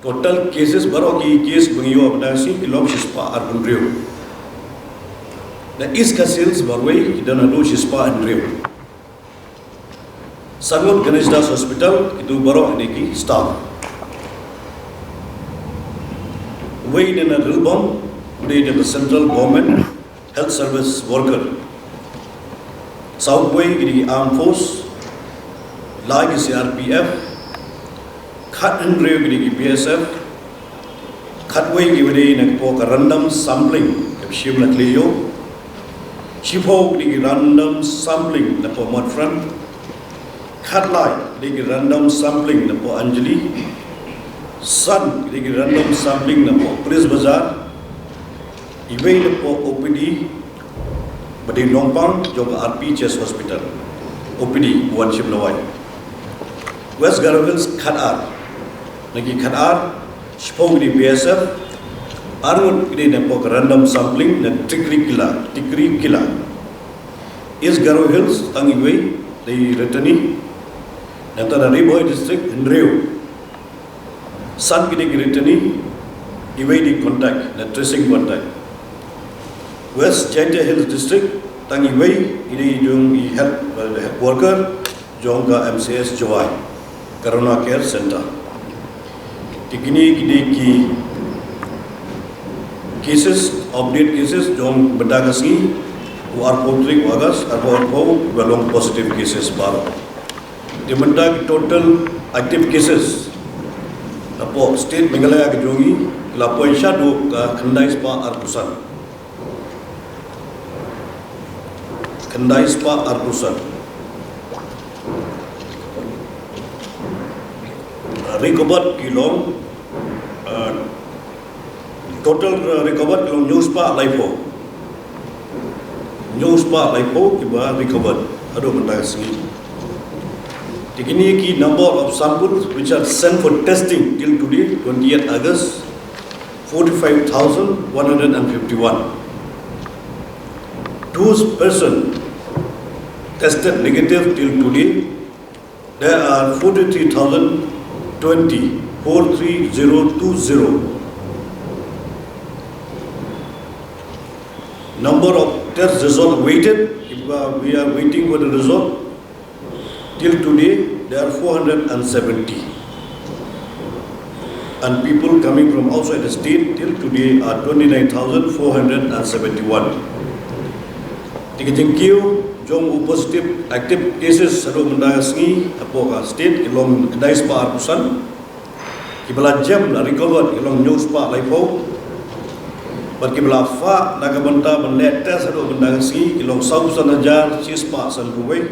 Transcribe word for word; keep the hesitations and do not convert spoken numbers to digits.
Total cases baroh ki case ba ngi ïoh mynta shi ki long shispah arphew hynriew. Na East Khasi Hills baroh ki don haduh shispah hynriew. Sangot Ganesh Das Hospital, kito baroh dei ki staff. Wei na Rilbam, dei na Central Government Health Service Worker. Saw wei ki dei ki Armed Force, lai ki C R P F, khat hynriew ki dei ki B S F, khat wei ki dei na ka random sampling, ka shim na Kleo. Shiphew ki dei ki random sampling na Motphran. Khat lai ki dei ki random sampling na Anjali. San ki dei ki random sampling na Police Bazar. Iwei na O P D, ba dei nongpang jong ka R P Chest Hospital. O P D, wan shim lawai. West Garo Hills khat ar. Na ki khat ar, shiphew ki dei B S F, arngut ki dei na ka random sampling na Tikrikilla, Tikrikilla. East Garo Hills, tang iwei, dei Ruteni. Nangta na Ri Bhoi District, hynriew. San ki dei ki Ruteni, iwei dei contact, na tracing contact. West Jaintia Hills District, tang iwei, i dei jong i health, uh, health worker, jong ka M C S Jowai, Corona Care Center. Te kine ki dei ki cases, update cases, jong bynta ka sngi, u arphew tarik u August, arphew arphew, ba long positive cases baroh. Te mynta ki total active cases hapoh state Meghalaya ka jong ngi, ki la poi shaduh ka khyndai spah arphew san. Khyndai spah arphew san. Recovered ki long, uh, total, uh, recovered ki long hynñiew spah laiphew. Hynñiew spah laiphew kiba recovered haduh mynta ka sngi. Te kine ki number of samples which are sent for testing till today, twentieth August, forty-five thousand one hundred and fifty-one. Those person tested negative till today, there are forty-three thousand twenty, four three zero two zero. Number of test result waited, uh, we are waiting for the result. Till today, there are four hundred and seventy. And people coming from outside the state till today are twenty-nine thousand four hundred and seventy-one. Te ki jingkiew jong u positive active cases haduh mynta ka sngi hapoh ka state ki long khyndai spah arphew san. Kiba la jem, la recovered, ki long hynñiew spah laiphew. Bad kiba la phah na ka bynta ban leh test haduh mynta ka sngi, ki long sawphew san hajar shi spah sanphew wei.